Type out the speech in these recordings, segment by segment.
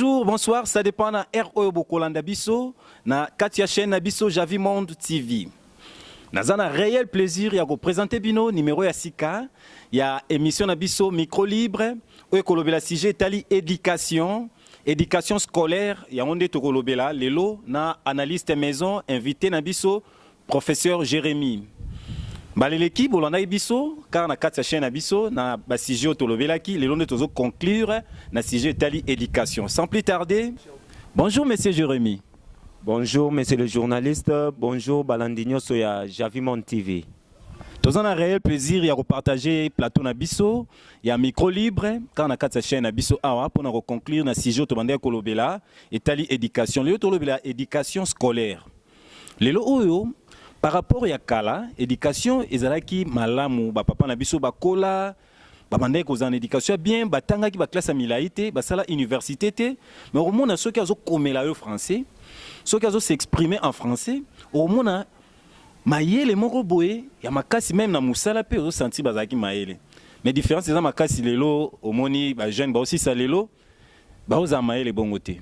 Bonjour, bonsoir, ça dépend na heure oyo bokolanda biso na kati ya chaîne na biso Javi Monde TV. Naza na réel plaisir ya koprésenter bino numéro ya sika ya émission na biso Micro Libre oyo ekolobela sujet etali éducation, éducation scolaire. Yango nde tokolobela lelo na analyste maison invité na biso, professeur Jérémie. Baleleki bolandaki biso kaka na kati ya chaîne na biso na basujet oyo tolobelaki. Lelo nde tozoconclure na sujet etali éducation. Sans plus tarder, bonjour monsieur Jérémie. Bonjour monsieur le journaliste, bonjour balandi nyonso ya Javimon TV. Toza na réel plaisir ya kopartager plateau na biso ya Micro Libre kaka na kati ya chaîne na biso awa mpona koconclure na sujet oyo tobandaki kolobela etali éducation. Lelo tolobela éducation scolaire. Lelo oyo par rapport ya kala, éducation ezalaki malamu. Bapapa na biso bakola, babandaki kozala na éducation ya bien, batangaki baclasse ya milai te, basala université te, mais okomona soki azokomela yo français, soki azos'exprimer en français, okomona mayele moko boye ya makasi. Même na mosala mpe ozosentir bazalaki mayele. Mais différence eza makasi. Lelo omoni bajeune baosisa lelo baozala mayele bongo te.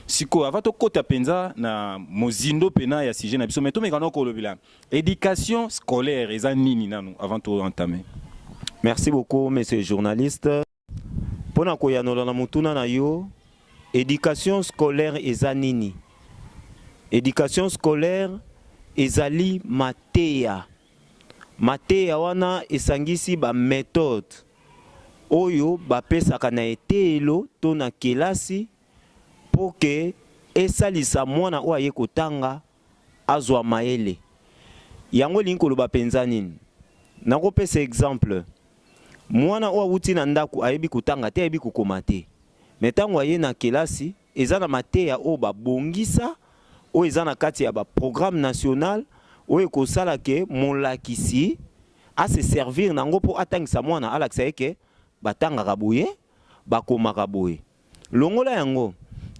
Sikoyo, avant tokɔta mpenza na mozindo mpena ya sujet na biso, mais tomeka na kolobela éducation scolaire eza nini nanu avant toentamer. Merci beaucoup monsieur le journaliste. Mpona koyanola na motuna na yo, éducation scolaire eza nini? Éducation scolaire ezali mateya. Mateya wana esangisi baméthode oyo bapesaka na eteyelo to na kelasi mpo ke esalisa mwana oyo aye kotanga azwa mayele. Yango elingi koloba mpenza nini? Nakopesa exemple: mwana oyo awuti na ndako, ayebi kotanga te, ayebi kokoma te, mais ntango aye na kelasi, eza na mateya oyo babongisa, oyo eza na kati ya baprogramme national, oyo ekosala ke molakisi ase servir nango mpo atangisa mwana, alakisa ye ke batangaka boye, bakomaka boye. Longola yango,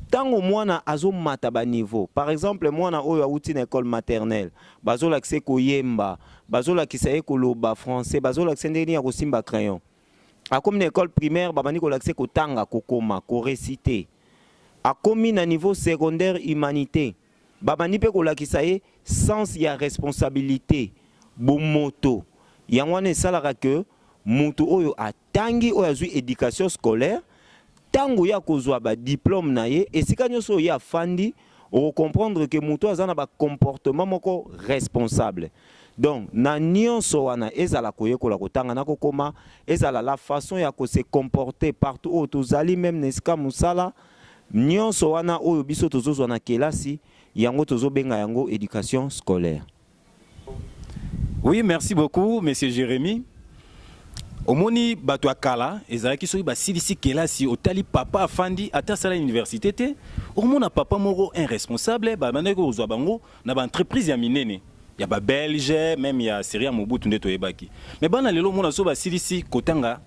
ntango mwana azomata baniveau, par exemple mwana oyo awuti na école maternelle, bazolakisa ye koyemba, bazolakisa ye koloba français, bazolakisa ndenge nini ya kosimba crayon. Akomi na école primaire, babandi kolakisa ye kotanga, kokoma, koréciter. Akomi na niveau secondaire, humanité, babandi mpe kolakisa ye sens ya responsabilité, bomoto. Yango wana esalaka ke motu oyo atangi, oyo azwi éducation scolaire, ntango ye akozwa badiplôme na ye, esika nyonso oyo ye afandi, okocomprendre ke motu aza na bacomportement moko responsable. Donc na nyonso wana, ezala koyekola kotanga na kokoma, ezala la façon ya kose comporter partout oyo tozali, même na esika mosala, nyonso wana oyo biso tozozwa na kelasi, yango tozobenga yango éducation scolaire. Oui, merci beaucoup monsieur Jérémie. Omoni, bato ya kala ezalaki soki basilisi kelasi, otali papa afandi, ata asala université te, omona papa moko irresponsable, babandaki kozwa bango na baentreprise ya minene ya babelge, même ya série ya Mobutu nde toyebaki. Mais bana lelo, omona so basilisi kotanga,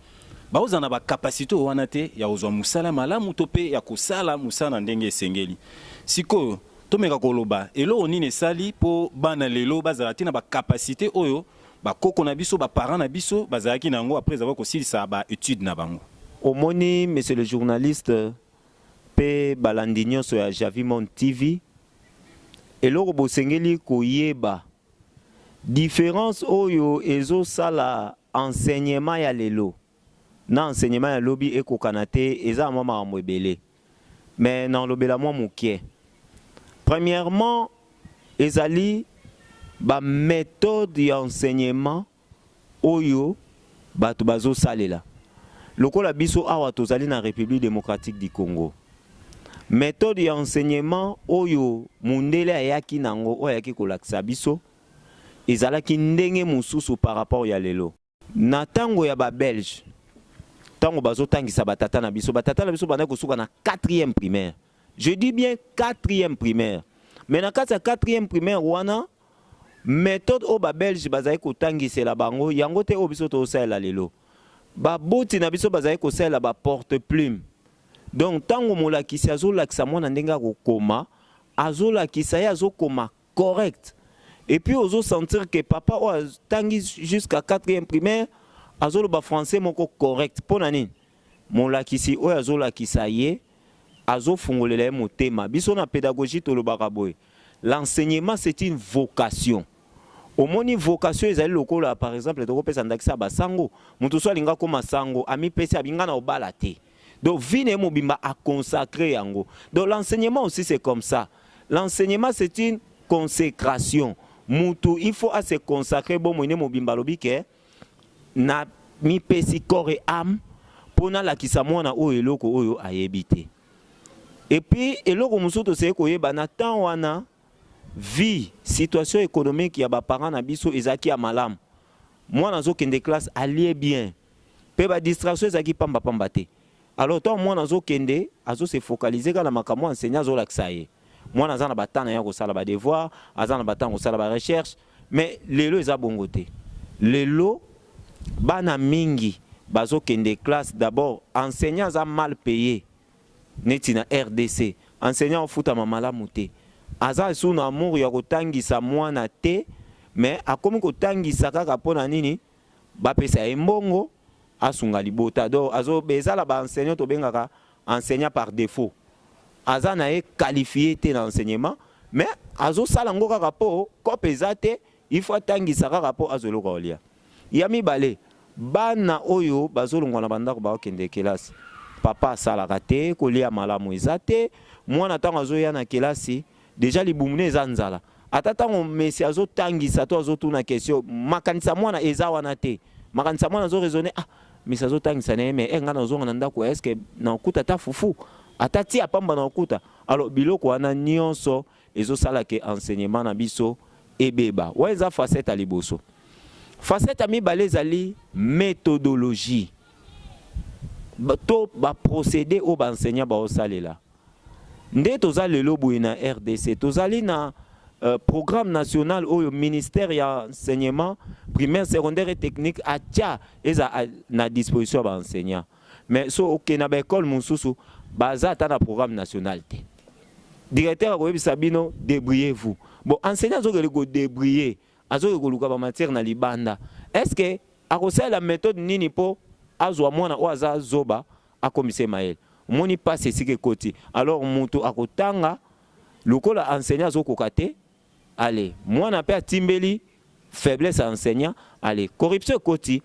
baozala na bacapacité oyo wana te ya kozwa mosala malamu to mpe ya kosala mosala na ndenge esengeli. Sikoyo tomeka koloba eloko nini esali mpo bana lelo bazala te na bacapacité oyo bakoko na biso, baparent na biso bazalaki na yango après avoir kosilisa baétude na bango? Omoni, monsieur le journaliste mpe balandi nyonso ya Javimon TV, eloko bosengeli koyeba, différence oyo ezosala enseignement ya lelo na enseignement ya lobi ekokana te, eza mwa makambo ebele, mais nalobela mwa moke. Premièrement, ezali baméthode ya enseignement oyo bato bazosalela. Lokola biso awa tozali na République démocratique du Congo, méthode ya enseignement oyo mundele ayaki nango, oyo ayaki kolakisa biso, ezalaki ndenge mosusu par rapport ya lelo. Na ntango ya babelge, ntango bazotangisa batata na biso, batata na biso bandaki kosuka na 4e primaire, je dis bien 4e primaire. Mais na kati ya 4e primaire wana, méthode oyo babelge bazali kotangisela bango, yango te oyo biso tozosalela lelo. Baboti na biso bazali kosalela baporte plume. Donc ntango molakisi azolakisa mwana ndenge akokoma, azolakisa ye, azokoma correct, et puis ozosentir ke papa oyo atangi jusqu'à 4e primaire azoloba français moko correct. Mpo na nini? Molakisi oyo azolakisa ye Azofungolela ye motema. Biso na pédagogie tolobaka boye: l'enseignement, c'est une vocation. Omoni, vocation ezali lokola, par exemple, tokopesa ndakisa ya basango. Moto so alinga koma sango, amipesi, abinga na obala te, donc vie na ye mobimba aconsacré yango. Donc l'enseignement aussi, c'est comme ça. L'enseignement, c'est une consécration. Mutu, il faut ase consacrer bomoi ne mobimba. Alobi ke na mipesi corps et âme mpo nalakisa mwana oyo eloko oyo ayebi te. Et puis eloko mosusu toseki koyeba, na temps wana, vie, situation économique ya baparent na biso ezalaki ya malamu. Mwana azokende classe, alie bien, mpe badistraction ezalaki pambapamba te. Alors ntango mwana azokende, azose focaliser kaka na makambo enseignant azolakisa ye. Mwana aza na batemps na ye kosala badevoir, aza na batemps kosala barecherche. Mais lelo eza bongo te. Lelo bana mingi bazokende classe, d'abord enseignant aza mal payé. Neti na RDC, enseignant ofutama malamu te. Aza esu na amour ya kotangisa mwana te, mais akomi kotangisa kaka mpo na nini? Bapesa ye mbongo, asunga libota. Donc ezala baenseignant tobengaka enseignant par défaut. Aza na ye qualifié te na enseignement, mais azosala yango kaka mpo kope eza te. Il faut atangisa kaka mpo azwa eloko kolia. Ya mibale, bana oyo bazolongwa na bandako, bakokende kelasi, papa asalaka te, kolia malamu eza te. Mwana ntango azoya na kelasi, déjà libumu ne eza nzala. Ata ntango mesi azotangisa to azotuna question, makanisa mwana eza wana te. Makanisa mwana azoraisonner: ah, mesi azotangisa na ye, mais e ngai nazonga na ndako, est-ce nakokuta ata fufu, ata ti apamba na okuta? Alors biloko wana nyonso ezosala ke enseignement na biso ebeba. Wana eza facette ya liboso. Facette ya mibale ezali méthodologie to baprocédé oyo baenseignant baosalela. Nde toza lelo boye na RDC, tozali na programme national oyo ministère ya enseignement primaire, secondaire et technique atia eza na disposition ya baenseignant. Mais so okende na baekole mosusu, baza ata na programme national te. Directeur akoyebisa bino: débrouillez-vous. Bon, enseignant azokende kodébrouiller, azoki koluka bamatière na libanda. Est ce que akosalela méthode nini mpo azwa mwana oyo aza zoba, akomisa ye mayele? Omoni mpasi esika ekoti. Alors moto akotanga lokola enseignant azokoka te, ale mwana mpe atimbeli faiblesse ya enseignant, ale corruption ekoti.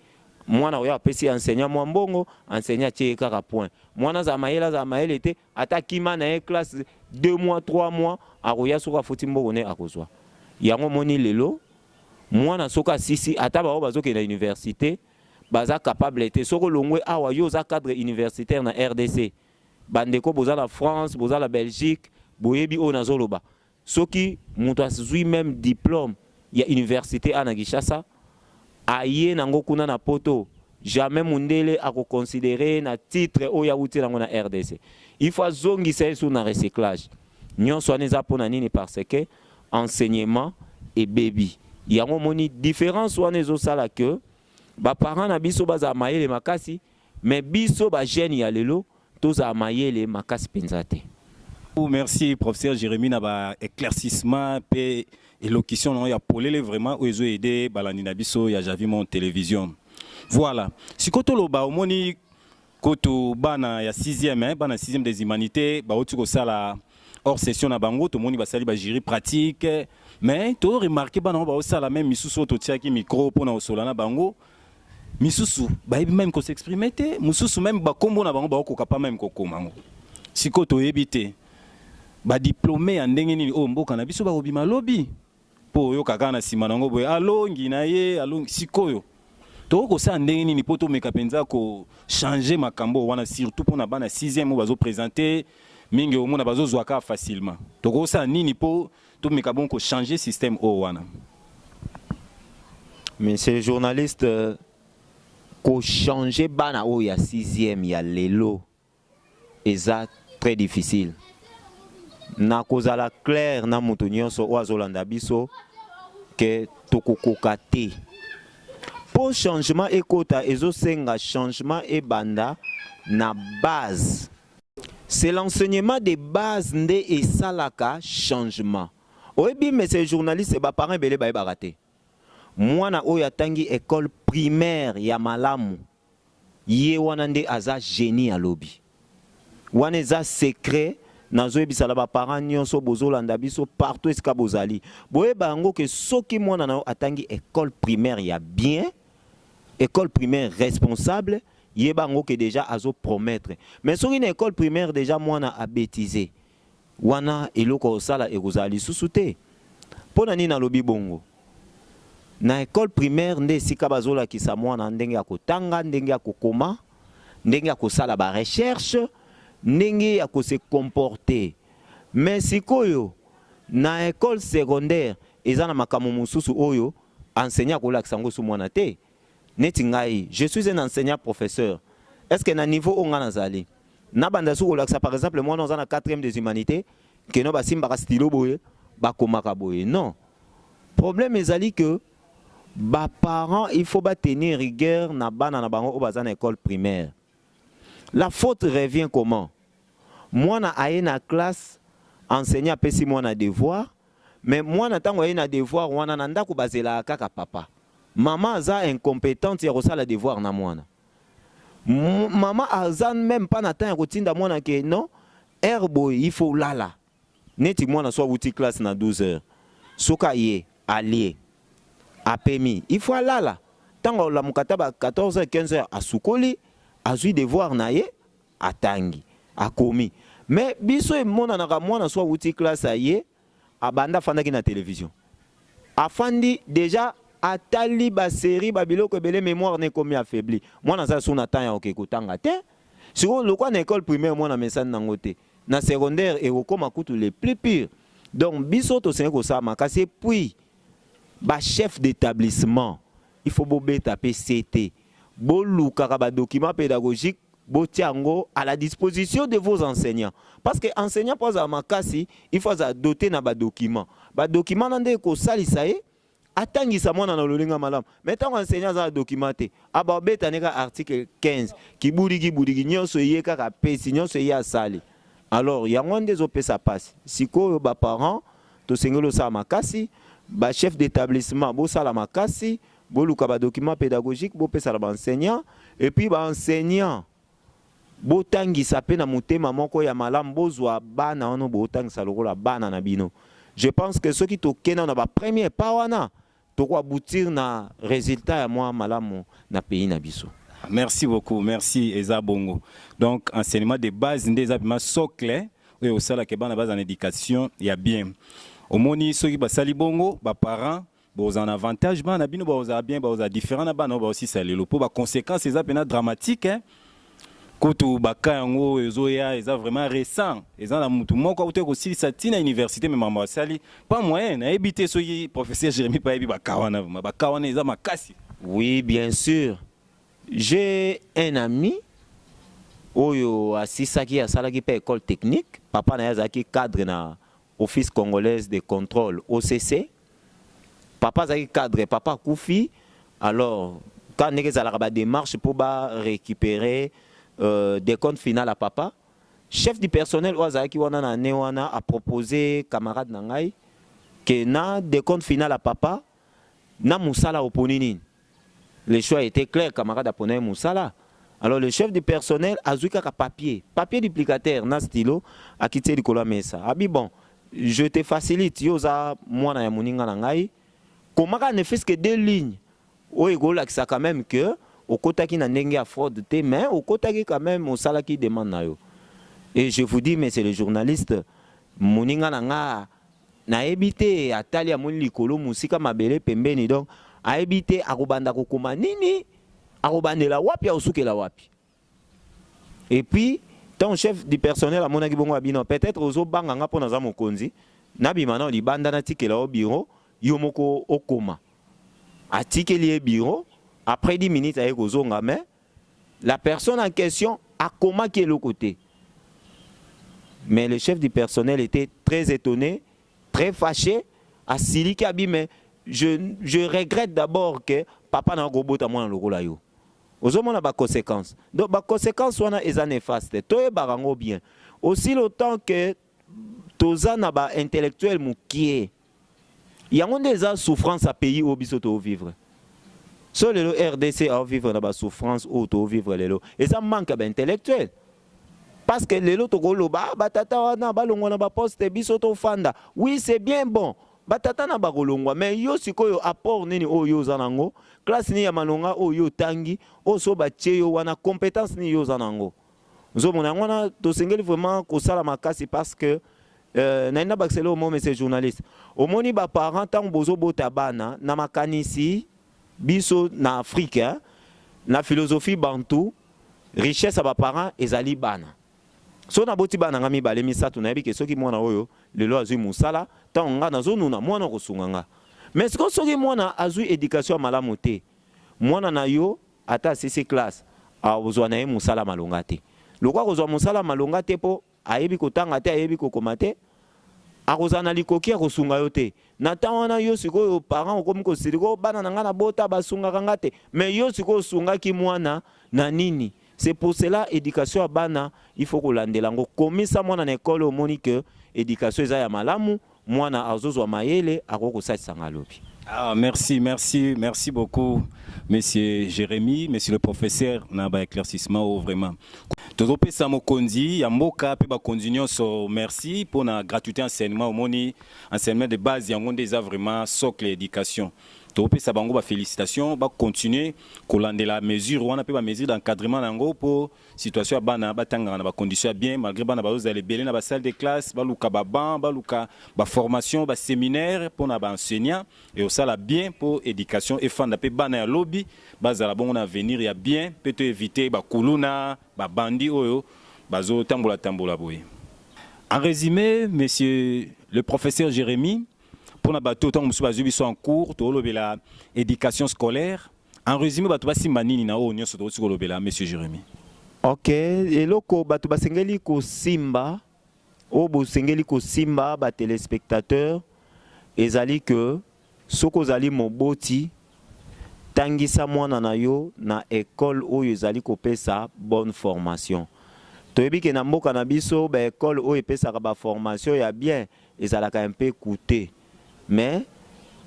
Mwana oyo apesi enseignant mwa mbongo, enseignant atie ye kaka point. Mwana azala mayele, azala mayele te, ata kima na ye classe 2 mois, 3 mois, akoya. Soki afuti mbongo ne, akozwa yango. Moni lelo mwana soki asisi, ata bao bazokende na université baza capable te. Soki olongwe awa, yo oza cadre universitaire na RDC, bandeko boza na France, boza na Belgique, boyebi oyo nazoloba. Soki moto azwi même diplôme ya université a na Kinshasa, aye nango kuna na Poto, jamais mundele akoconsidérer na titre oyo awuti nango na RDC. Il faut azongisa ye su na recyclage. Nyonso wana eza mpona nini? Parce que enseignement ebebi. Yango omoni différence wana ezosala ke baparent na biso bazala mayele makasi, mais biso bajeune ya lelo tozala mayele makasi mpenza te. Merci, professeur Jérémie, na ba éclaircissement pe élocution na ya polele vraiment oyo ezo aider balandi na biso ya Javimon Télévision. Voilà. Sikoyo toloba, omoni koto bana ya 6e, hein, bana 6e des humanités bauti kosala hors session na bango. Tomoni basali bajury pratique, mais to remarquer bana ngo baosala même misusu oyo totiaki micro mpona kosola na bango, misusu bayebi même kos'exprimer te, mosusu même bakombo na bango baokoka pa même kokoma yango. Sikoyo toyebi te badiplôme ya ndenge nini oyo mboka na biso bakobima lobi, mpo oyoka kaka na nsima nango boye alongi na ye alongi. Sikoyo tokoki kosala ndenge nini mpo tomeka mpenza kochanger makambo wana, surtout mpona bana 6e oyo bazoprésenter mingi, omona bazozwa kaka facilement? Tokosala nini mpo tomeka bon kochanger système oyo wana? Monsieur le journaliste, kochanger bana oyo ya 6e ya lelo eza très difficile. Na kozala clair na moto nyonso oyo azolanda biso ke tokokoka te. Mpo changement ekota, ezosenga changement ebanda na base. C'est l'enseignement de base nde esalaka changement. Oyebi, monsieur journaliste, baparent ebele bayebaka te, mwana oyo atangi école primaire ya malamu, ye wana nde aza génie. Alobi Wana eza secret nazoyebisa na baparent nyonso bozolanda biso partout esika bozali. Boyeba yango ke soki mwana na yo atangi école primaire ya bien, école primaire responsable, yeba yango ke déjà azopromettre. Mais soki na école primaire déjà mwana abêtise, wana eloko osala ekozala lisusu te. Mpo na nini nalobi bongo? Na école primaire nde esika bazolakisa mwana ndenge ya kotanga, ndenge ya kokoma, ndenge ya kosala barecherche, ndenge ya kose comporter. Mais sikoyo na école secondaire eza na makambo mosusu oyo enseignant akolakisa yango so mwana te. Neti ngai, je suis un enseignant professeur, est ce que na niveau oyo ngai nazali, nabanda soki kolakisa par exemple mwana oza na 4e des humanités keno basimbaka stylo boye, bakomaka boye? Non. Problème ezali que baparents, il faut batenir rigueur na bana na bango oyo baza na école primaire. La faute revient comment? Mwana aye na classe, enseignant apesi mwana devoir, mais mwana ntango aye na devoir wana, na ndako bazelaka kaka papa. Mama aza incompétente ya kosala devoir na mwana. Mama aza même pas na temps ya kotinda mwana ke non, heure boye il faut lala. Neti mwana so awuti classe na 12 heures, soki aye alie, apemi, il faut alala. Ntango alamuka ta ba 14 heures, 15 heures, asukoli, azwi devoir na ye, atangi, akomi. Mais biso emonanaka mwana so awuti classe, aye, abanda afandaki na télévision, afandi déjà, atali basérie, babiloko ebele, mémoire na ekomi affaibli. Mwana aza so na temps ya oke kotanga te. Sikoyo lokwa na école primaire mwana mesani nango te, na secondaire ekokóma kutu le plus pire. Donc biso tosengi kosala makasi. Et puis bachef d'établissement, il faut bobeta mpe ct, bolukaka badocument pédagogique, botia yango à la disposition de vos enseignants, parce que enseignant mpo azala makasi, il faut azala doté na badocument. Badocument na nde ekosalisa ye atangisa mwana na lolinga malamu. Mais ntango enseignant aza na document te, aba obetani kaka article 15, kibudiki budiki nyonso eye kaka, apesi nyonso eye asali. Alors yango nde ezopesa mpasi. Sikoyo baparent tosengeli osala makasi, bachef d'établissement bosala makasi, boluka badocument pédagogique, bopesa na baenseignant. Et puis baenseignant, botangisa mpe na motema moko ya malamu, bozwa bana wana botangisa lokola bana na bino. Je pense que soki tokenda na bapremier pas wana, tokoaboutir na résultat ya mwa malamu na pays na biso. Merci beaucoup, merci. Eza bongo. Donc enseignement de base nde eza vraiment socle oyo osalaka bana baza na éducation ya bien. Omoni, soki basali bongo, baparent bozala na avantage, bana bino bazala bien, bazala différent na bana oyo baosisa lelo, mpo baconséquence eza mpena dramatique, hein? Kutu baka yango ezoya, eza vraiment récent, eza na mutu moko auti kosilisa ntina université, mais makambo asali pas moyen. Nayebi te soki professeur Jérémi mpe ayebi baka wana. Vraiment baka wana eza makasi. Oui, bien sûr, j'ai un ami oyo asisaki, asalaki mpe école technique. Papa na ye azalaki cadre na Office congolaise de contrôle, OCC. Papa azalaki cadre, papa akufi. Alors ka ndenge ezalaka badémarche mpo barécupérer décompte final ya papa, chef du personnel oyo azalaki wana na ane wana apropose camarade na ngai ke na décompte final ya papa na mosala, oponi nini? Le choix était clair, camarade apona ye mosala. Alors le chef du personnel azwi kaka papier, papier duplicataire na stylo, akiti likolo ya mesa, abi: "Bon, je te facilite, yo oza mwana ya moninga na ngai, komaka ne fût que deux lignes oyo ekolakisa quand même que okotaki na ndenge ya fraude te, mais okotaki quand même, osalaki demande na yo." Et je vous dis, mais c'est le journaliste, moninga na nga nayebi te, atali, amoni likolo mosika, mabele pembeni, donc ayebi te akobanda kokoma nini, akobandela wapi, akosukela wapi. Et puis ntango chef du personnel amonaki bongo, abino: "Peut-être ozobanga nga mpo naza mokonzi, nabima na libanda, natikela yo bureau, yo moko okoma." Atikeli ye bureau. Après 10 minutes aye kozonga, mais la personne en question akomaki eloko te. Mais le chef du personnel était très étonné, très fâché, asiliki, abi: "Mais je regrette d'abord que papa na kobota mwana lokola yo." Ozomona baconséquence. Donc baconséquence wana eza néfaste. Toyebaka yango bien, aussi longtemps que toza na baintellectuel mokie, yango nde eza souffrance ya pays oyo biso toovivre. So lelo RDC aovivre na basouffrance oyo toovivre lelo, eza manque ya baintellectuel. Parce que lelo tokoloba, ah, batata wana balongwa na baposte, biso tofanda. Oui, c'est bien bon, batata na bakolongwa, mais yo sikoyo apport nini oyo oza nango? Classe nini ya malonga oyo otangi, oyo so batie yo wana? Compétence nini yo oza nango? Ozomona, yango wana tosengeli vraiment kosala makasi, parce que nayi na bakisele omo, monsieur journaliste, omoni baparent, ntango bozobota bana na makanisi, biso na Afrique, hein, na philosophie bantu, richesse ya baparent ezali bana. So naboti bana nga mibale, misato, nayebi ke soki mwana oyo lelo azwi mosala, ntango nga nazonuna, mwana akosunga nga. Mais sikoyo soki mwana azwi éducation ya malamu te, mwana na yo ata asisi classe, akozwa na ye mosala malonga te. Lokwa kozwa mosala malonga te mpo ayebi kotanga te, ayebi kokoma te, akozala na likoki ya kosunga yo te. Na ntango wana, yo sikoyo parent okomi kosilika: "Bana na ngai na bota basungaka nga te." Mais yo sikoyo osungaki mwana na nini? C'est pour cela, éducation ya bana, il faut kolandela yango. Komisa mwana na ekole, omoni ke éducation eza ya malamu, mwana azozwa mayele, akoki kosalisanga lobi. Ah, merci, merci, merci beaucoup, monsieur Jérémy, monsieur le professeur, na ba éclaircissement oh, vraiment. Tozopesa mokonzi ya mboka mpe bakonzi nyonso merci pour na gratuité enseignement. Omoni, enseignement de base yango nde eza vraiment socle éducation. Topesa bango bafélicitation, bacontinue kolandela mesure wana mpe bamesure d'encadrement na yango, mpo situation ya bana batangaka na bacondition ya bien, malgré bana bazozala ebele na basalle de classe. Baluka baban, baluka baformation, baséminaire mpona baenseignant, e osala bien mpo éducation efanda mpe bana ya lobi bazala bongo na avenir ya bien, mpe to éviter bakuluna, babandi oyo bazotambola-tambola boye. En résumé, monsieur le professeur Jérémie, mpona bato ntango mosusu bazwi biso en cours, tolobela éducation scolaire. En résumé, bato basimba nini na oyo nyonso tokoti kolobela, monsieur Jérémie? Ok, eloko bato basengeli kosimba, oyo bosengeli kosimba, batéléspectateur, ezali ke soki ozali moboti, tangisa mwana na yo na ekole oyo ezali kopesa bonne formation. Toyebi ke na mboka na biso, baekole oyo epesaka baformation ya bien ezalaka un peu coûteux, mais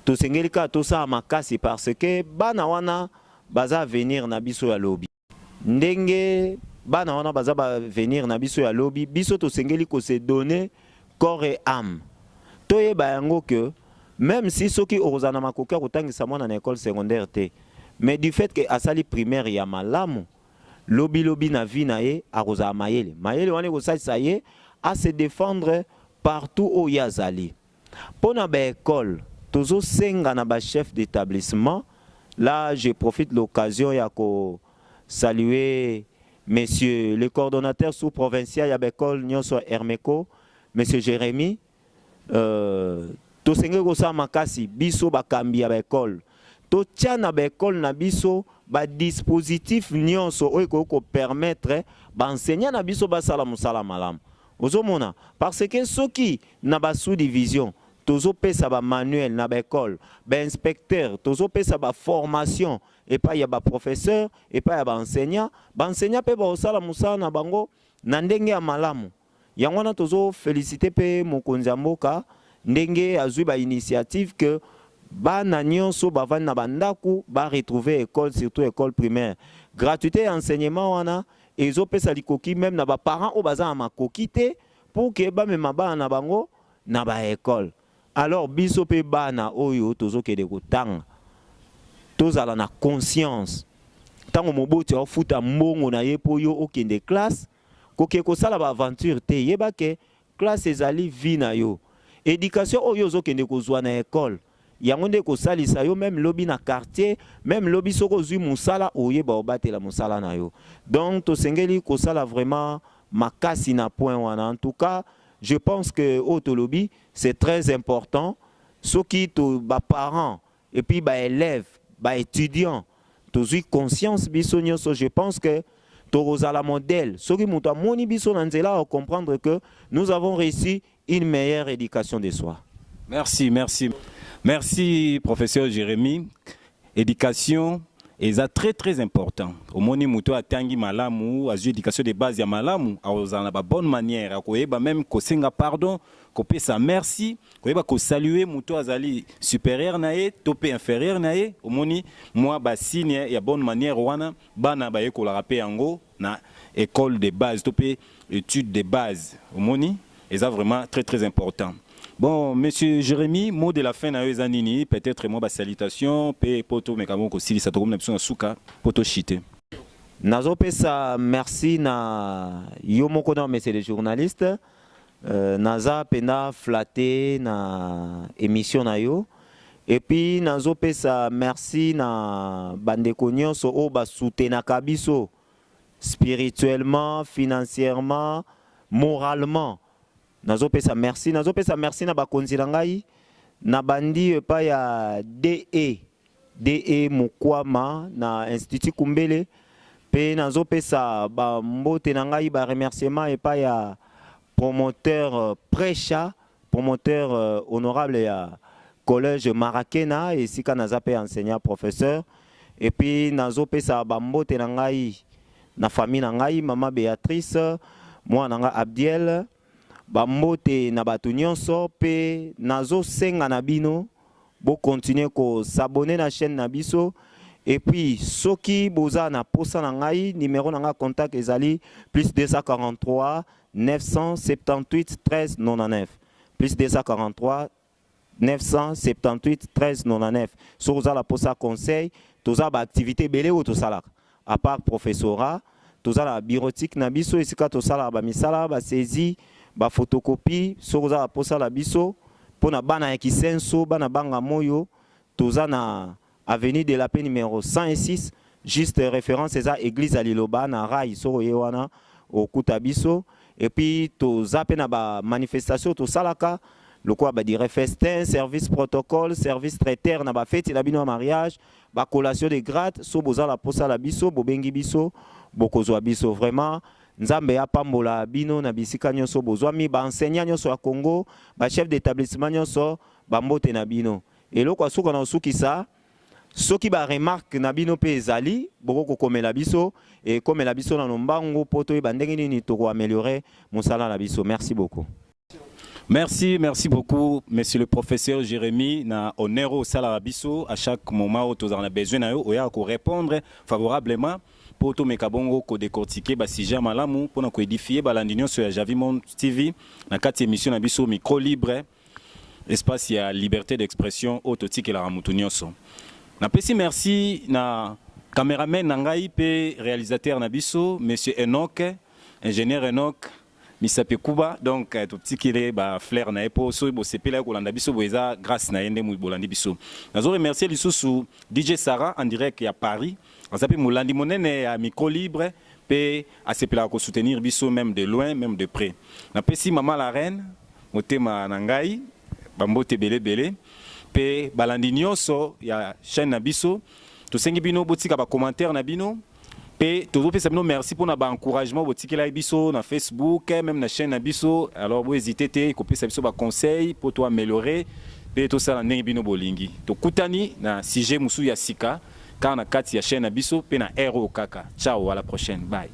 tosengeli kaka tosala makasi, parce que bana wana baza avenir na biso ya lobi. Ndenge bana wana baza baavenir na biso ya lobi, biso tosengeli kose donner corps et âme. Toyeba yango ke même si soki okozala na makoki ya kotangisa mwana na école secondaire te, mais du fait ke asali primaire ya malamu, lobilobi na vie na ye akozala mayele. Mayele wana ekosalisa ye ase défendre partout oyo azali. Mpo na baekole, tozosenga na bachef d'établissement. Là, je profite l'occasion ya kosaluer monsieur le coordonnateur sous-provincial ya baekole nyonso Hermeco, monsieur Jérémy. Tosengeli kosala makasi, biso bakambi ya baekole, totia na baekole na biso badispositif nyonso oyo ekoki kopermettre baenseignant na biso basala mosala malamu. Ozomona, parce que soki na basous-division tozopesa bamanuel na baekole, bainspecteur tozopesa baformation epai ya baprofesseur, epai ya baenseignant, baenseignant mpe bakosala mosala na bango na ndenge ya malamu. Yango wana tozofélicité mpe mokonzi ya mboka ndenge azwi bainitiative ke bana nyonso bavandi na bandako baretrouve école, surtout école primaire. Gratuité ya enseignement wana ezopesa likoki même na baparent oyo baza na makoki te pour ke bamema bana na bango na baekole. Alors biso mpe bana oyo tozokende kotanga, tozala na conscience. Ntango moboti aofuta mbongo na ye mpo yo okende classe, koke kosala baaventure te. Yeba ke classe ezali vie na yo. Éducation oyo ozokende kozwa na ekole, yango nde ekosalisa yo même lobi na quartier, même lobi soki ozwi mosala, oyeba obatela mosala na yo. Donc tosengeli kosala vraiment makasi na point wana. En tout cas, je pense que oyo tolobi, c'est très important. Soki to baparent et puis baélève, baétudiant, tozwi conscience biso nyonso, je pense que tokozala modèle. Soki moto amoni biso na nzela, comprendre que nous avons réussi une meilleure éducation de soi. Merci, merci. Merci, professeur Jérémy. Éducation. Eza très très important. Omoni moto atangi malamu, azwi éducation de base ya malamu, akozala na babonne manière, akoyeba même kosenga pardon, kopesa merci, koyeba kosaluer moto azali supérieur na ye to mpe inférieur na ye. Omoni mwa basigne ya bonne manière wana, bana bayekolaka mpe yango na école de base to mpe étude de base. Omoni, eza vraiment très très important. Bon, monsieur Jérémy, mot de la fin na yo eza nini? Peut-être mwa basalutation mpe po tomeka bongo kosilisa, tokomi na biso na suka po toshite. Nazopesa merci na yo moko na monsieur le journaliste. Naza mpenza flatté na émission na yo. Et puis nazopesa merci na bandeko nyonso oyo basoutenaka biso spirituellement, financièrement, moralement. Nazopesa merci, nazopesa merci na bakonzi na ngai. Na bandi epai ya de Mokwama na Institut Kumbele, mpe nazopesa bambote na ngai, baremerciement epai ya promoteur Prêcha, promoteur honorable ya Collège Marakena, esika naza mpe enseignant professeur. Et puis nazopesa bambote na ngai na famille na ngai, mama Béatrice, mwana na ngai Abdiel, bambote na bato nyonso. Mpe nazosenga na bino bokontinue kos'abonner na chaîne na biso. Et puis soki boza na posa na ngai, numéro na ngai contact ezali plus 243 978 13 99, plus 243 978 13 99. Soki oza na posa conseil, toza baactivité ebele oyo tosalaka à part professorat. Toza na bureautique na biso esika tosalaka bamisala, basaisie, baphotocopie. Soki oza na posa na biso mpo na bana ya Kisenso, bana banga moyo, toza na avenue de la Paix numéro 106, juste référence eza église ya Liloba na Rai. Soki oye wana, okuta biso. Et puis toza mpe na bamanifestation tosalaka lokola badire festin, service protocole, service traiteur na bafeti na bino ya mariage, bacollation de grade. So bozala posala biso, bobengi biso, bokozwa biso. Vraiment, Nzambe apambola bino na bisika nyonso bozwami. Baenseignant nyonso ya Congo, bachef d'établissement nyonso, bambote na bino. Eloko ya suka na osukisa, soki baremarque na bino mpe ezali, bokoki kokomela biso, ekomela biso na lombangu mpo toyeba ndenge nini tokoaméliorer mosala na biso. Merci beaucoup. Merci, merci beaucoup, monsieur le professeur Jérémy, na honneur osalaka biso à chaque moment où tu as besoin na yo, oya ko répondre favorablement po tomeka bongo kodécortiquer basujet malamu mpona koédifier balandi nyonso ya Javi Monde TV na kati émission na biso Micro Libre, espace ya liberté d'expression oyo totikelaka motu nyonso. Napesi merci na cameraman na ngai mpe réalisateur na biso, monsieur Enoch, ingénieur Enoch Misape Kuba. Donc totikele bafleur na ye mpo soki bosepela ye kolanda biso boye, eza grâce na ye nde bolandi biso. Nazo remercier lisusu DJ Sarah en direct ya Paris, aza mpe molandi monene ya Micro Libre mpe asepelaka kosoutenir biso même de loin, même de près. Napesi mama la reine motema na ngai bambote ebele ebele. Mpe balandi nyonso ya chaîne na biso, tosengi bino botika bacommentaire na bino mpe tozopesa bino merci mpona baencouragement botikelaki biso na Facebook, même na chaîne na biso. Alors bohésite te kopesa biso baconseil mpo toaméliorer mpe tosala ndenge bino bolingi. Tokutani na sujet mosusu ya sika kaka na kati ya chaîne na biso mpe na heure oyo kaka. Ciao, à la prochaine, bye.